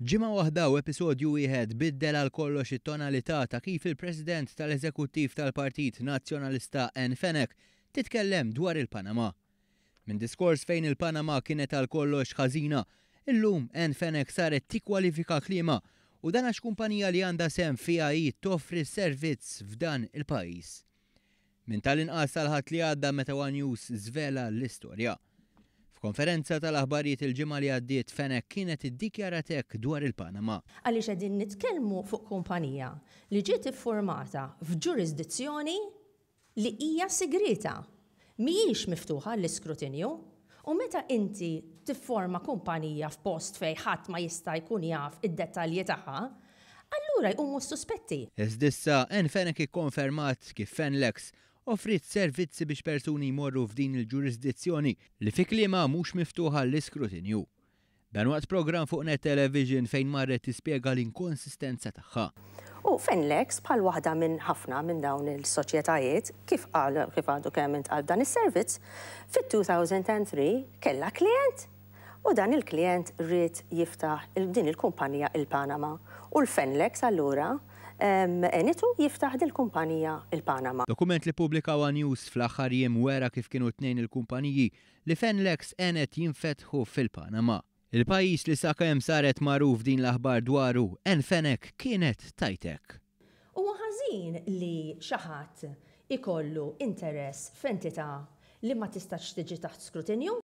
Ġimgħa waħda u episodju wieħed biddel għal kollox it-tonalità ta' kif il-President tal-Eżekuttiv tal-Partit Nazzjonalista Ann Fenech titkellem dwar il-Panama. Minn diskors fejn il-Panama kienet għal kollox ħażina, illum Ann Fenech saret tikkwalifika kliemha u dan għax kumpanija li għandha sehem fiha hi toffri servizz f'dan il-pajjiż. Minn tal-inqas sal-Ħadd li għadda meta one News żvela l-istorja. F'konferenza tal-aħbarijiet il-ġimgħa li għaddiet Fenech kienet iddikjarat hekk dwar il-Panama. Għaliex qegħdin nitkellmu fuq kumpanija li ġiet iffurmata f'ġurisdizzjoni li hija sigrieta. Mhijiex miftuħa għall-iskrutinju. U meta inti tifforma kumpanija f'post fejn ħadd ma jista' jkun jaf id-dettalji tagħha, allura jqumu s-suspetti. Iżda issa Ann Fenech ikkonfermat kif Fenlex offriet servizzi biex persuni jmorru f'din il-ġurisdizzjoni li fi kliemha mhux miftuħa għall-iskrutinju. Dan waqt programm fuq Net Television fejn marret tispjega l-inkonsistenza tagħha. U Fenlex, bħal waħda minn ħafna minn dawn il-soċjetajiet, kif qal kif għadu kemm intqal f'dan is-servizz, fit-2003 kellha klijent u dan il-klijent ried jiftaħ din il-kumpanija il-Panama u l-Fenlex allura għenitu jiftaħ dil-kumpanija il-Panama. Dokument li ppubblika one News fl-aħħar jiem wera kif kienu t-tnejn il-kumpaniji li Fenlex għenet jinfetħu fil-Panama. Il-pajjiż li sakemm saret magħruf din l-aħbar dwaru, Ann Fenech kienet tgħid hekk. Huwa ħażin li xi ħadd ikollu interess f'entità li ma tistax tiġi taħt skrutinju?